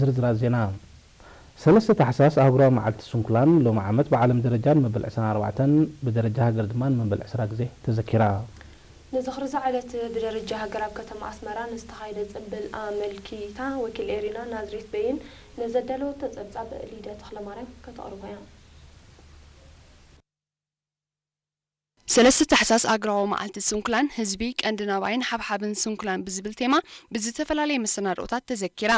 ዝርዝራት ዜና። ሰለስተ ታሕሳስ ኣህጉራዊ መዓልቲ ስንኩላን ሎሚ ዓመት ብዓለም ደረጃ ንመበል ዕስራን ኣርባዕተን፣ ብደረጃ ሃገር ድማ ንመበል ዕስራ ግዜ ተዘኪራ። ንዝኽሪ እዛ ዕለት ብደረጃ ሃገር ኣብ ከተማ ኣስመራ ንዝተኻየደ ጽምብል ኣመልኪታ ወኪል ኤሪና ናዝሬት በይን ንዘዳለወቶ ጸብጻብ ሊደ ተኽለማርያም ከተቕርቦ እያ። ሰለስተ ታሕሳስ ኣህጉራዊ መዓልቲ ስንኩላን ህዝቢ ቀንዲ ናባይን ሓብሓብን ስንኩላን ብዝብል ቴማ ብዝተፈላለየ መሰናድኦታት ተዘኪራ።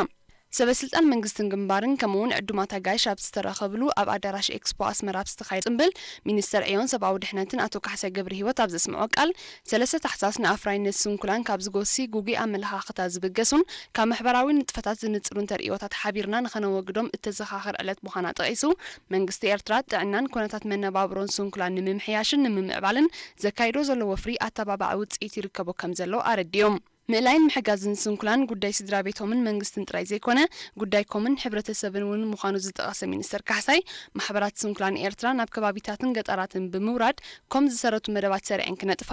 ሰበ ስልጣን መንግስትን ግንባርን ከምኡውን ዕዱማት ኣጋይሽ ኣብ ዝተረኸብሉ ኣብ ኣዳራሽ ኤክስፖ ኣስመራ ኣብ ዝተኻየደ ጽምብል ሚኒስተር ዕዮን ሰብኣዊ ድሕነትን ኣቶ ካሕሳይ ገብረሂወት ኣብ ዘስምዖ ቃል፣ ሰለስተ ታሕሳስ ንኣፍራይነት ስንኩላን ካብ ዝጎሲ ጉጉይ ኣመለኻኽታ ዝብገሱን ካብ ማሕበራዊ ንጥፈታት ዝንጽሩን ተርእዮታት ሓቢርና ንኸነወግዶም እተዘኻኽር ዕለት ምዃና ጠቒሱ፣ መንግስቲ ኤርትራ ጥዕናን ኩነታት መነባብሮን ስንኩላን ንምምሕያሽን ንምምዕባልን ዘካይዶ ዘሎ ወፍሪ ኣተባባዒ ውጽኢት ይርከቦ ከም ዘሎ ኣረዲኦም። ምእላይን ምሕጋዝን ስንኩላን ጉዳይ ስድራ ቤቶምን መንግስትን ጥራይ ዘይኮነ፣ ጉዳይ ኮምን ሕብረተሰብን እውን ምዃኑ ዝጠቐሰ ሚኒስተር ካሕሳይ፣ ማሕበራት ስንኩላን ኤርትራ ናብ ከባቢታትን ገጠራትን ብምውራድ ኮም ዝሰረቱ መደባት ሰሪዐን ክነጥፋ፣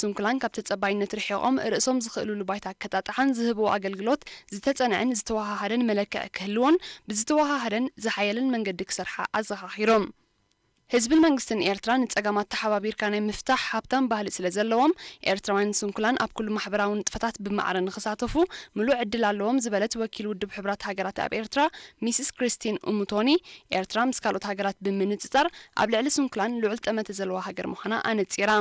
ስንኩላን ካብ ተጸባይነት ርሒቖም ርእሶም ዝኽእልሉ ባይታ ከጣጥሓን ዝህብዎ ኣገልግሎት ዝተጸንዐን ዝተወሃሃደን መለክዒ ክህልዎን ብዝተወሃሃደን ዝሓየለን መንገዲ ክሰርሓ ኣዘኻኺሮም። ህዝብን መንግስትን ኤርትራ ንጸገማት ተሓባቢርካ ናይ ምፍታሕ ሃብታም ባህሊ ስለ ዘለዎም፣ ኤርትራውያን ስንኩላን ኣብ ኩሉ ማሕበራዊ ንጥፈታት ብማዕረ ንኽሳተፉ ምሉእ ዕድል ኣለዎም ዝበለት ወኪል ውድብ ሕቡራት ሃገራት ኣብ ኤርትራ ሚስስ ክሪስቲን ኡሙቶኒ፣ ኤርትራ ምስ ካልኦት ሃገራት ብምንጽጻር ኣብ ልዕሊ ስንኩላን ልዑል ጠመተ ዘለዋ ሃገር ምዃና ኣነጺራ።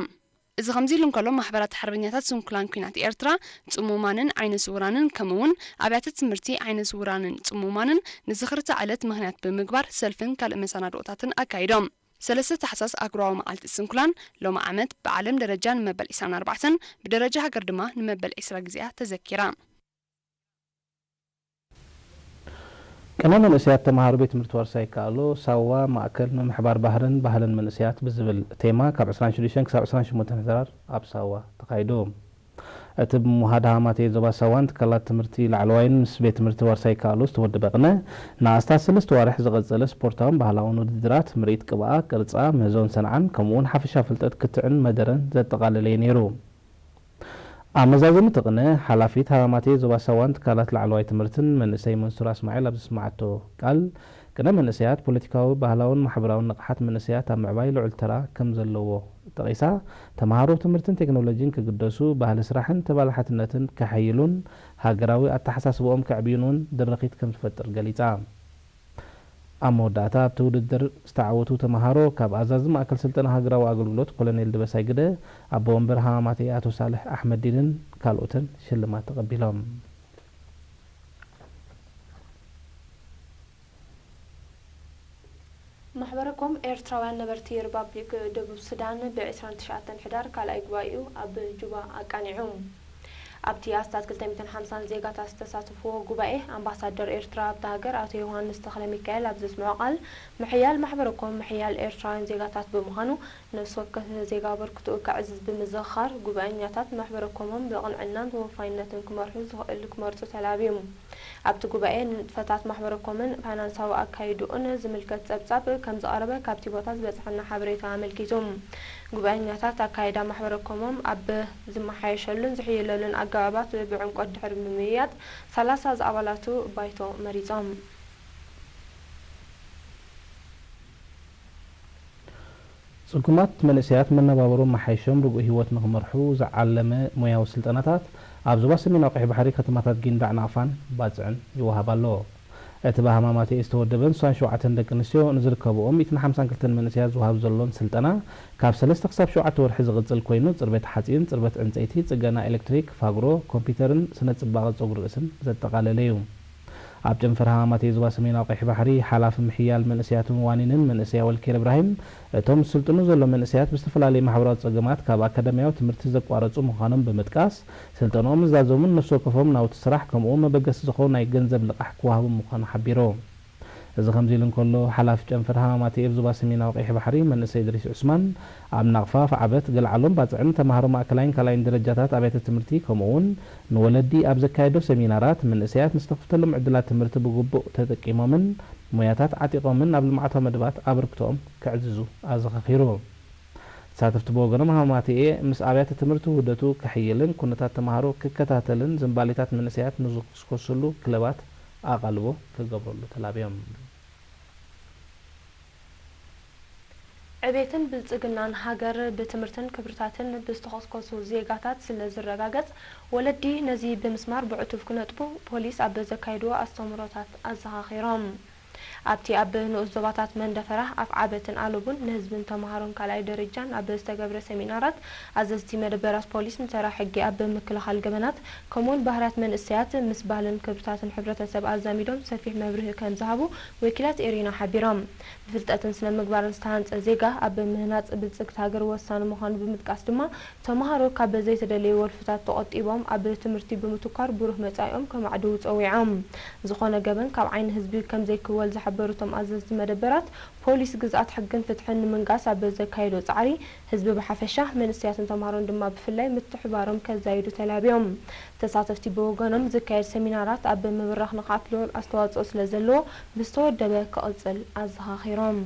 እዚ ከምዚ ኢሉ እንከሎ፣ ማሕበራት ሓርበኛታት ስንኩላን ኲናት ኤርትራ፣ ጽሙማንን ዓይነ ስውራንን፣ ከምኡ'ውን ኣብያተ ትምህርቲ ዓይነ ስውራንን ጽሙማንን ንዝኽሪ እታ ዕለት ምኽንያት ብምግባር ሰልፍን ካልእ መሰናድኦታትን ኣካይዶም። ሰለስተ ታሕሳስ ኣህጉራዊ መዓልቲ ስንኩላን ሎሚ ዓመት ብዓለም ደረጃ ንመበል ዕስራን ኣርባዕተን፣ ብደረጃ ሃገር ድማ ንመበል ዕስራ ግዜኣ ተዘኪራ። ቅነ መንእሰያት ተምሃሮ ቤት ትምህርቲ ዋርሳይ ይከኣሎ ሳዋ ማእከል ምምሕባር ባህርን ባህልን መንእሰያት ብዝብል ቴማ ካብ ዕስራን ሽዱሽተን ክሳብ ዕስራን ሸሞንተን ሕዳር ኣብ ሳዋ ተኻይዱ። እቲ ብምውሃድ ሃማቴ ዞባ ሳዋን ትካላት ትምህርቲ ላዕለዋይን ምስ ቤት ትምህርቲ ዋርሳይ ይከኣሎ ዝተወደበ ቅነ ንኣስታት ሰለስተ ዋርሕ ዝቐጸለ ስፖርታውን ባህላውን ውድድራት ምርኢት ቅብኣ፣ ቅርጻ፣ ምህዞን ሰንዓን ከምኡውን ሓፈሻ ፍልጠት ክትዕን መደረን ዘጠቓለለ እዩ ነይሩ። ኣብ መዛዘሚ እቲ ቅነ፣ ሓላፊት ሃማቴ ዞባ ሳዋን ትካላት ላዕለዋይ ትምህርትን መንእሰይ መንሱር ኣስማዒል ኣብ ዘስመዓቶ ቃል፣ ቅነ መንእሰያት ፖለቲካዊ፣ ባህላውን ማሕበራውን ንቕሓት መንእሰያት ኣብ ምዕባይ ልዑል ተራ ከም ዘለዎ ጠቒሳ፣ ተምሃሮ ትምህርትን ቴክኖሎጂን ክግደሱ፣ ባህሊ ስራሕን ተባላሓትነትን ከሐይሉን ሃገራዊ ኣተሓሳስብኦም ከዕብዩን እውን ድርኺት ከም ዝፈጥር ገሊጻ። ኣብ መወዳእታ ኣብቲ ውድድር ዝተዓወቱ ተምሃሮ ካብ ኣዛዚ ማእከል ስልጠና ሃገራዊ ኣገልግሎት ኮሎኔል ድበሳይ ግደ፣ ኣቦ ወንበር ሃማማተኤ ኣቶ ሳልሕ ኣሕመዲንን ካልኦትን ሽልማት ተቐቢሎም። ማሕበረ ኮም ኤርትራውያን ነበርቲ ሪፓብሊክ ደቡብ ሱዳን ብ ዕስራን ትሽዓተን ሕዳር ካልኣይ ጉባኤኡ ኣብ ጁባ ኣቃኒዑ። ኣብቲ ኣስታት ክልተ ሚእትን ሓምሳን ዜጋታት ዝተሳተፍዎ ጉባኤ፣ ኣምባሳደር ኤርትራ ኣብታ ሃገር ኣቶ ዮሃንስ ተኽለሚካኤል ኣብ ዘስምዖ ቃል፣ ምሕያል ማሕበረ ኮም ምሕያል ኤርትራውያን ዜጋታት ብምዃኑ፣ ነፍሲ ወከፍ ዜጋ ኣበርክቶኡ ከዕዝዝ ብምዝኽኻር፣ ጉባኤኛታት ማሕበረ ኮሞም ብቕንዕናን ተወፋይነትን ክመርሑ ዝኽእል ክመርጹ ተላብዩ። ኣብቲ ጉባኤ፣ ንንጥፈታት ማሕበረ ኮምን ፋይናንሳዊ ኣካይድኡን ዝምልከት ጸብጻብ ከም ዝቐረበ ካብቲ ቦታ ዝበጽሐና ሓበሬታ ኣመልኪቱ። ጉባኤኛታት ኣካይዳ ማሕበረ ኮሞም ኣብ ዝመሓየሸሉን ዝሕይለሉን ኣገባባት ብዕምቆት ድሕሪ ምምይያጥ፣ ሰላሳ ዝኣባላቱ ባይቶ መሪጾም። ጽጉማት መንእሰያት መነባብሮም መሓይሾም ርጉእ ህይወት ንኽመርሑ ዝዓለመ ሞያዊ ስልጠናታት ኣብ ዞባ ሰሜናዊ ቀይሕ ባሕሪ ከተማታት ጊንዳዕ፣ ናቕፋን ባጽዕን ይወሃብ ኣሎ። እቲ ብሃማማተኤ ዝተወደበን ስሳን ሸውዓተን ደቂ ኣንስትዮ ንዝርከብኦም ሚእትን ሓምሳን ክልተን መንእሰያት ዝወሃብ ዘሎን ስልጠና ካብ ሰለስተ ክሳብ ሸውዓተ ወርሒ ዝቕጽል ኮይኑ፣ ጽርበት ሓጺን፣ ጽርበት ዕንጸይቲ፣ ጽገና ኤሌክትሪክ፣ ፋግሮ፣ ኮምፒተርን ስነ ጽባቐ ጸጉሪ ርእስን ዘጠቓለለ እዩ። ኣብ ጨንፈር ሃማማተኤ ዞባ ሰሜናዊ ቀይሕ ባሕሪ ሓላፊ ምሕያል መንእሰያትን ዋኒንን መንእሰይ ኣወልኬር እብራሂም፣ እቶም ዝስልጥኑ ዘለዉ መንእሰያት ብዝተፈላለየ ማሕበራዊ ጸገማት ካብ ኣካዳሚያዊ ትምህርቲ ዘቋረጹ ምዃኖም ብምጥቃስ፣ ስልጠንኦም ዝዛዘሙን ነፍሲ ወከፎም ናውቲ ስራሕ ከምኡ እውን መበገሲ ዝኸውን ናይ ገንዘብ ልቓሕ ክወሃቦም ምዃኑ ሓቢሩ። እዚ ከምዚ ኢሉ እንከሎ፣ ሓላፊ ጨንፈር ሃማማተኤ ኣብ ዞባ ሰሜናዊ ቀይሕ ባሕሪ መንእሰይ እድሪስ ዑስማን፣ ኣብ ናቕፋ፣ ፋዕበት፣ ገልዓሎን ባጽዕን ተምሃሮ ማእከላይን ካልኣይን ደረጃታት ኣብያተ ትምህርቲ ከምኡ እውን ንወለዲ ኣብ ዘካየዶ ሰሚናራት፣ መንእሰያት ንዝተኸፍተሎም ዕድላት ትምህርቲ ብግቡእ ተጠቂሞምን ሞያታት ዓጢቖምን ኣብ ልምዓታዊ መደባት ኣበርክቶኦም ከዕዝዙ ኣዘኻኺሩ። ተሳተፍቲ ብወገኖም፣ ሃማማተኤ ምስ ኣብያተ ትምህርቲ ውህደቱ ከሕይልን ኩነታት ተምሃሮ ክከታተልን ዝንባሌታት መንእሰያት ንዝኹስኮስሉ ክለባት ኣቓልቦ ክገብረሉ ተላብዮም። ዕቤትን ብልጽግናን ሃገር ብትምህርትን ክብርታትን ብዝተኾስኮሱ ዜጋታት ስለ ዝረጋገጽ፣ ወለዲ ነዚ ብምስማር ብዕቱብ ክነጥቡ ፖሊስ ኣብ ዘካየድዎ ኣስተምህሮታት ኣዘኻኺሮም። ኣብቲ ኣብ ንኡስ ዞባታት መንደፈራ፣ ኣፍዓበትን ኣለቡን ንህዝብን ተመሃሮን ካልኣይ ደረጃን ኣብ ዝተገብረ ሰሚናራት፣ ኣዘዝቲ መደበራት ፖሊስ ንተራ ሕጊ ኣብ ምክልኻል ገበናት፣ ከምኡውን ባህርያት መንእሰያት ምስ ባህልን ክብርታትን ሕብረተሰብ ኣዛሚዶም ሰፊሕ መብርሂ ከም ዝሃቡ ወኪላት ኤሪና ሓቢሮም። ብፍልጠትን ስነ ምግባርን ዝተሃንጸ ዜጋ ኣብ ምህናጽ ብልጽግቲ ሃገር ወሳኒ ምዃኑ ብምጥቃስ ድማ፣ ተመሃሮ ካብ ዘይተደለዩ ወልፍታት ተቖጢቦም ኣብ ትምህርቲ ብምትኳር ብሩህ መጻኢኦም ከማዕድዉ ጸዊዖም። ዝኾነ ገበን ካብ ዓይኒ ህዝቢ ከም ዘይክወል ዝሓበሩ እቶም ኣዘዝቲ መደበራት፣ ፖሊስ ግዝኣት ሕግን ፍትሕን ንምንጋስ ኣብ ዘካየዶ ጻዕሪ፣ ህዝቢ ብሓፈሻ፣ መንእሰያትን ተምሃሮን ድማ ብፍላይ ምትሕባሮም ከዛይዱ ተላብዮም። ተሳተፍቲ ብወገኖም፣ ዝካየድ ሰሚናራት ኣብ ምብራኽ ንቕሓት ልዑል ኣስተዋጽኦ ስለ ዘለዎ፣ ብዝተወደበ ክቕጽል ኣዘኻኺሮም።